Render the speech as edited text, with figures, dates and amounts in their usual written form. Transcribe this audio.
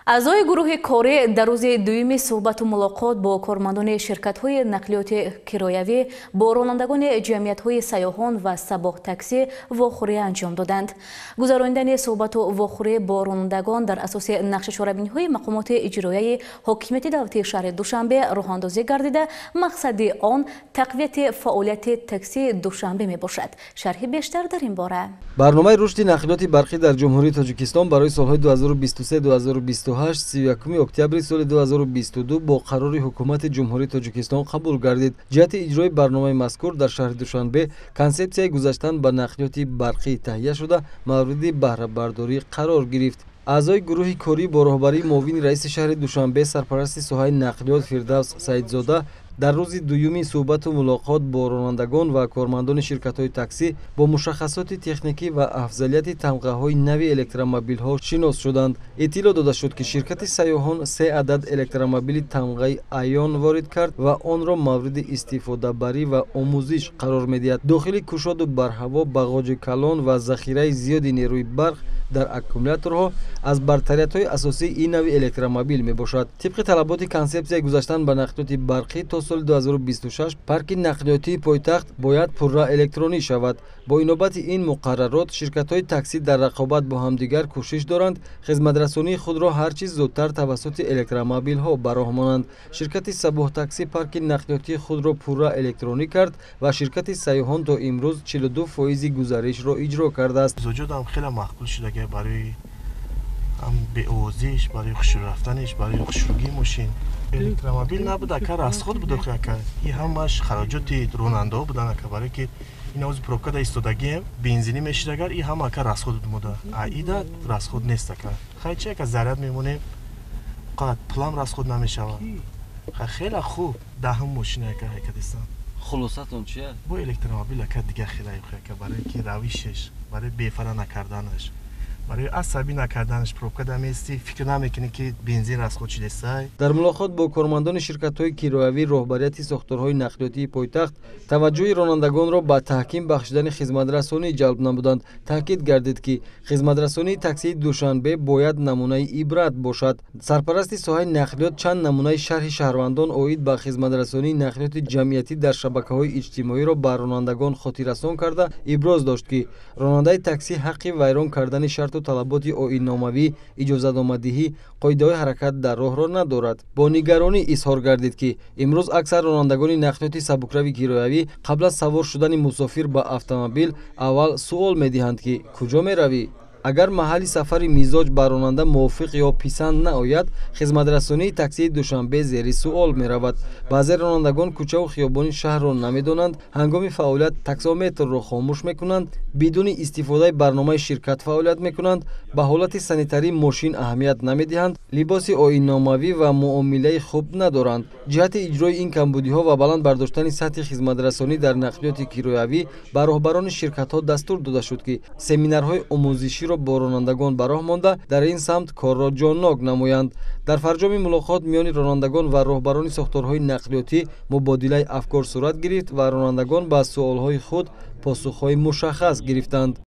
Аъзои гурӯҳи корӣ дар рӯзи дуюми суҳбату мулоқот бо кормандони ширкатҳои нақлиёти кироявӣ бо ронандагони ҷамъиятҳои Сайёҳон ва Сабоҳ таксӣ вохӯрӣ анҷом доданд. Гузаронидани суҳбату вохӯрӣ бо ронандагон дар асоси нақши чорабиниҳои мақомоти иҷроияи ҳокимияти давлатии шаҳри Душанбе роҳандозӣ гардида, мақсади он тақвияти фаъолияти таксии Душанбе мебошад. Шарҳи бештар дар ин бора. Барномаи рушди нақлиёти барқӣ дар Ҷумҳурии Тоҷикистон барои солҳои 2023-2028 31 октябри соли 2022 бо қарори Ҳукумати Ҷумҳурии Тоҷикистон қабул гардид. Ҷиҳати иҷрои барномаи мазкур дар шаҳри Душанбе консепсияи гузаштан ба нақлиёти барқӣ таҳия шуда, мавриди баҳрабардорӣ қарор гирифт. Аъзои гурӯҳи корӣ бо роҳбарии муовини раиси шаҳри Душанбе, сарпарасти соҳаи нақлиёт Фирдавс Саидзода дар рӯзи дуюми суҳбату мулоқот бо ронандагон ва кормандони ширкатҳои таксӣ бо мушаххасоти техникӣ ва афзалияти тамғаҳои нави электромобилҳо шинос шуданд. Иттилоъ дода шуд, ки ширкати Сайёҳон се адад электромобили тамғаи Айон ворид кард ва онро мавриди истифодабарӣ ва омӯзиш қарор медиҳад. Дохили кушоду барҳаво, бағоҷи калон ва захираи зиёди нерӯи барқ дар аккумуляторҳо аз бартариятҳои асосии ин нави электромобил мебошад. Тибқи талаботи консепсияи гузаштан ба нақлиёти барқӣ то соли 2026 парки нақлиётии пойтахт бояд пурра электронӣ шавад. Бо инобати ин муқаррарот ширкатҳои таксӣ дар рақобат бо ҳамдигар кӯшиш доранд хизматрасонии худро ҳар чиз зудтар тавассути электромобилҳо ба роҳ монанд. Ширкати Сабоҳ таксӣ парки нақлиётии худро пурра электронӣ кард ва ширкати Сайёҳон то имрӯз 42 фоизи гузаришро иҷро кардааст. Зуҷудам хеле маъқул шудага, барои ҳам беовозиш, барои хушрӯ рафтаниш, барои хушрӯгии мошин. Электромобил набуд, ака, расход буд. Ака, и ҳамаш хароҷоти ронандаҳо будан, ака, барое ки ин ози пробкада истодагием, бензинӣ мешид, агар и ҳама, ака, расход буда, а ида расход нест, ака. Хай, чи, ака, заряд мемонем, қад пулам расход намешавад. Хеле хуб, даҳум мошина, ака, ҳайкадистам. Хулосатон чия? Бо электромобил, ака, дига хеле, ака, барое ки равишеш, барои бефара накарданаш, барои асабӣ накарданаш, пробкада меистӣ, фикр намекунӣ, ки бензин расход шудесай. Дар мулоқот бо кормандони ширкатҳои кироявӣ роҳбарияти сохторҳои нақлиётии пойтахт таваҷҷӯҳи ронандагонро ба таҳким бахшидани хизматрасонӣ ҷалб намуданд. Таъкид гардид, ки хизматрасонии таксии Душанбе бояд намунаи ибрат бошад. Сарпарасти соҳаи нақлиёт чанд намунаи шарҳи шаҳрвандон оид ба хизматрасонии нақлиёти ҷамъиятӣ дар шабакаҳои иҷтимоиро ба ронандагон хотиррасон карда, иброз дошт, ки ронандаи таксӣ ҳаққи вайрон кардани шарту талаботи оинномавӣ, иҷозатномадиҳӣ, қоидаҳои ҳаракат дар роҳро надорад. Бо нигаронӣ изҳор гардид, ки имрӯз аксар ронандагони нақлиёти сабукрави кироявӣ қабл аз савор шудани мусофир ба автомобил аввал суол медиҳанд, ки куҷо меравӣ. Агар маҳалли сафари мизоҷ ба ронанда мувофиқ ё писанд наояд, хизматрасонии таксии Душанбе зери суол меравад. Баъзе ронандагон кӯчаву хиёбони шаҳрро намедонанд, ҳангоми фаъолият таксометрро хомӯш мекунанд, бидуни истифодаи барномаи ширкат фаъолият мекунанд, ба ҳолати санитарии мошин аҳамият намедиҳанд, либоси оинномавӣ ва муомилаи хуб надоранд. Ҷиҳати иҷрои ин камбудиҳо ва баланд бардоштани сатҳи хизматрасонӣ дар нақлиёти кироявӣ ба роҳбарони ширкатҳо дастур дода шуд, ки семинарҳои омӯзиширо бо ронандагон ба роҳ монда, дар ин самт корро ҷоннок намоянд. Дар фарҷоми мулоқот миёни ронандагон ва роҳбарони сохторҳои нақлиётӣ мубодилаи афкор сурат гирифт ва ронандагон ба суолҳои худ посухҳои мушаххас гирифтанд.